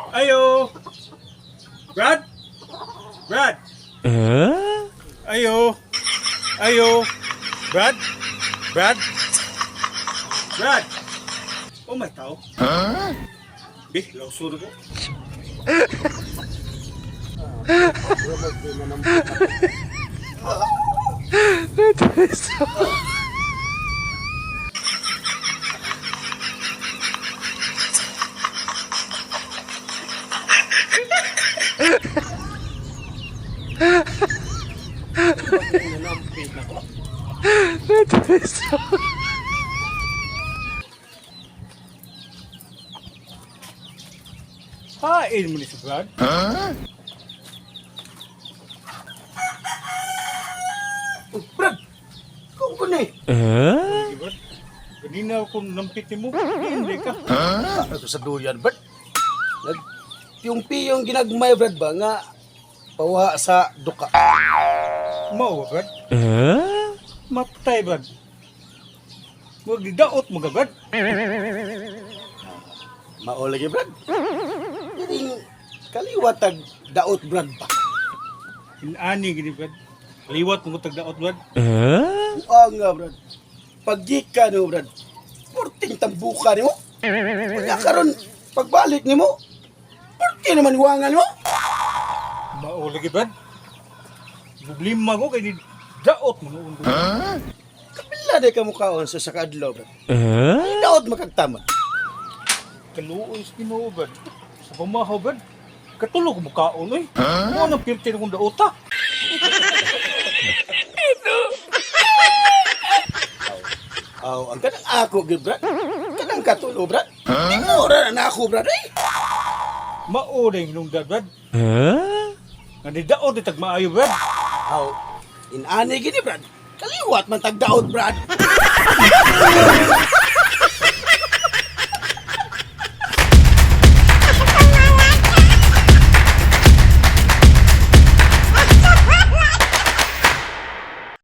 Ayo! Brad? Brad? Ayo! Ayo! Brad? Brad? Brad! Oh, may tao. Huh? Bih, lauso na ko. Hain mo ni si Brad. Oh, Brad! Kung ko ni. Di Brad? Kanina ako nampit ni mo. Hindi ka. Ano sa duyan, Brad? Nag, yung piyong ginagmay, Brad ba, nga pawa sa duka. Mao, Brad? Matay, Brad. Magdaot mo ka, Brad. Mao lagi, Brad. Piring kaliwatag daot, Brad ba? Inani gini, Brad. Liwat mo ko tagdaot, Brad. Buang nga, Brad. Paggika nimo, Brad. Porting tambuka nimo. Kaya karon pagbalik nimo, porting naman iwangan mo. Mao lagi, Brad. Problema ko kay ni daot mo noon ko. Kapila di ka mukhaon sa sakadlaw, Brad. Daot makagtama. Kaluoy sa Ginoo, Brad. Sa pamahaw, Brad. Katulog ko mukaon, oy. Mo nang pirti na kong daota. Aw, ang kanang ako, gyud, Brad. Kanang katulo, Brad. Tinura na ako, Brad, eh. Mao na yung hinungdan, Brad. Nga ni daot ni tagmaayo, Brad. Aw, inani gini, Brad. Kaliwat man tagdaot, Brad.